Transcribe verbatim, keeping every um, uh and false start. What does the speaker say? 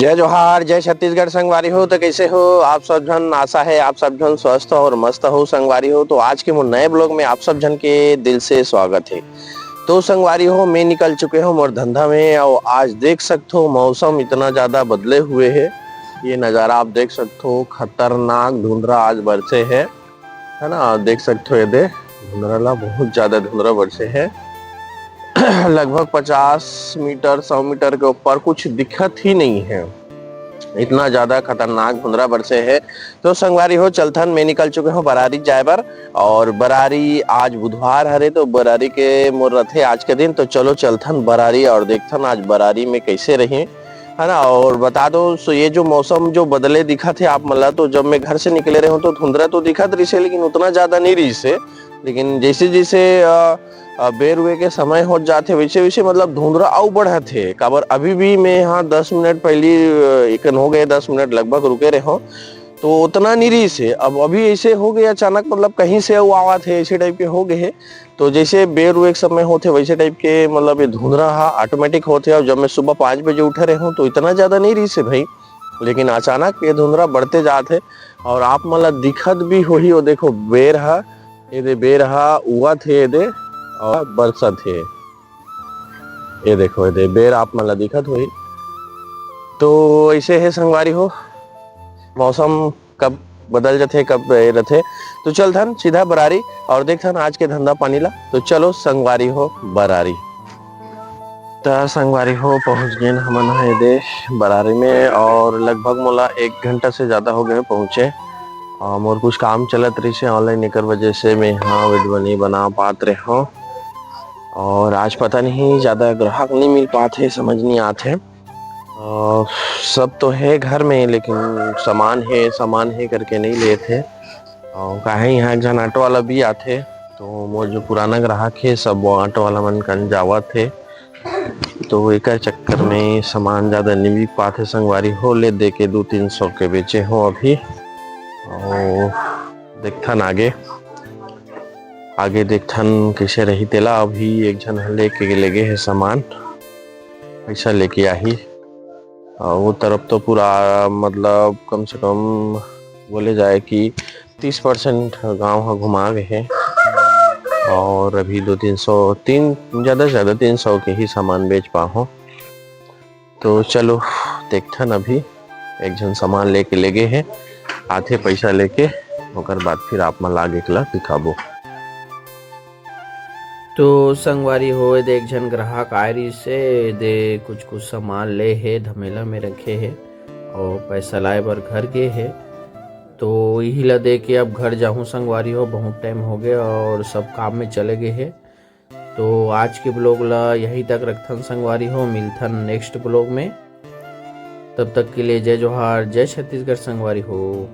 जय जोहार, जय छत्तीसगढ़ संगवारी हो। तो कैसे हो आप सब झन? आशा है आप सब झन स्वस्थ और मस्त हो संगवारी हो। तो आज के मोर नए ब्लॉग में आप सब झन के दिल से स्वागत है। तो संगवारी हो, मैं निकल चुके हो मोर धंधा में और आज देख सकते हो मौसम इतना ज्यादा बदले हुए है। ये नजारा आप देख सकते हो, खतरनाक धुंधरा आज बरसे है, है ना? देख सकते हो ये दे धुंधरा ला, बहुत ज्यादा धुंधरा बरसे है। लगभग पचास मीटर, सौ मीटर के ऊपर कुछ दिखत ही नहीं है, इतना ज्यादा खतरनाक धुंधरा बरसे है। तो संगवारी हो, चलथन, मैं निकल चुके हो बरारी जाए बर। और बरारी आज बुधवार हरे, तो बरारी के मोर रथे आज के दिन। तो चलो चलथन बरारी और देखथन आज बरारी में कैसे रही, है ना? और बता दो, सो ये जो मौसम जो बदले दिखत है आप मन ला, तो जब मैं घर से निकले रहे हूँ तो धुंधरा तो दिखत रहिसे, लेकिन उतना ज्यादा नहीं रहिसे। लेकिन जैसे जैसे अ, अ, बेर हुए के समय हो जाथे, वैसे वैसे मतलब धुंधरा अउ बढ़त हे। काबर अभी भी मैं यहाँ दस मिनट पहली, अ, एकन हो गए, दस मिनट लगभग रुके रहे हो, तो उतना नहीं रहिसे। अब अभी ऐसे हो गए अचानक, मतलब कहीं से अउ आवत है, ऐसे टाइप के हो गए है। तो जैसे बेर हुए के समय होथे, वैसे टाइप के मतलब ये धुंधरा हा ऑटोमेटिक होथे। और जब मैं सुबह पाँच बजे उठे रहे हूँ तो इतना ज्यादा नहीं रहिसे भाई, लेकिन अचानक ये धुंधरा बढ़ते जात है। और आप मन ला दिखत भी होही, वो देखो बेर हा, ये दे बेर हा उवत हे, ये दे और बरसत हे। ये देखो, ये दे बेर आप मन ला दिखत होही। तो ऐसे है संगवारी हो, मौसम कब बदल जाथे, कब ये रथे। तो चलथन सीधा बरारी और देखथन आज के धंधा पानी ला। तो चलो संगवारी हो बरारी। त संगवारी हो, पहुंच गेन हमन ह ये दे बरारी में और लगभग मोला एक घंटा से ज्यादा हो गए पहुंचे। और मोर कुछ काम चलत रहिसे ऑनलाइन, एकर वजह से मैं यहाँ वीडियो नहीं बना पात रहे हूँ। और आज पता नहीं ज्यादा ग्राहक नहीं मिल पात है, समझ नहीं आत है। अ, सब तो है घर में, लेकिन सामान है, सामान है करके नहीं लेत है। और काहे यहाँ एक झन ऑटो वाला भी आथे, तो मोर जो पुराना ग्राहक है, सब वो ऑटो वाला मन कन जावत है, तो एकर चक्कर में सामान ज्यादा नहीं बिक पाथे संगवारी हो। ले दे के दो तीन सौ के बेचे हो अभी, और देखथन आगे, आगे देखथन कैसे रही तेला। अभी एक झन ह लेके लेगे है सामान, पैसा लेके आही। और वो तरफ तो पूरा, मतलब कम से कम बोले जाए कि तीस परसेंट गांव ह घुमा गए है। और अभी दो तीन सौ, तीन, ज्यादा से ज्यादा तीन सौ के ही सामान बेच पाहो। तो चलो देखथन, अभी एक झन सामान लेके लेगे है, आथे पैसा लेके, ओकर बाद फिर आप मन ला आगे के ला दिखाबो। तो संगवारी हो, ये दे एक झन ग्राहक आए रहिसे, ये दे कुछ कुछ सामान ले हे, धमेला में रखे हे और पैसा लाए बर घर गे हे। तो यही ला दे के अब घर जाहूँ संगवारी हो, बहुत टाइम हो गया और सब काम में चले गए हे। तो आज के ब्लॉग ला यहीं तक रखथन संगवारी हो, मिलथन नेक्स्ट ब्लॉग में। तब तक के लिए जय जोहार, जय छत्तीसगढ़ संगवारी हो।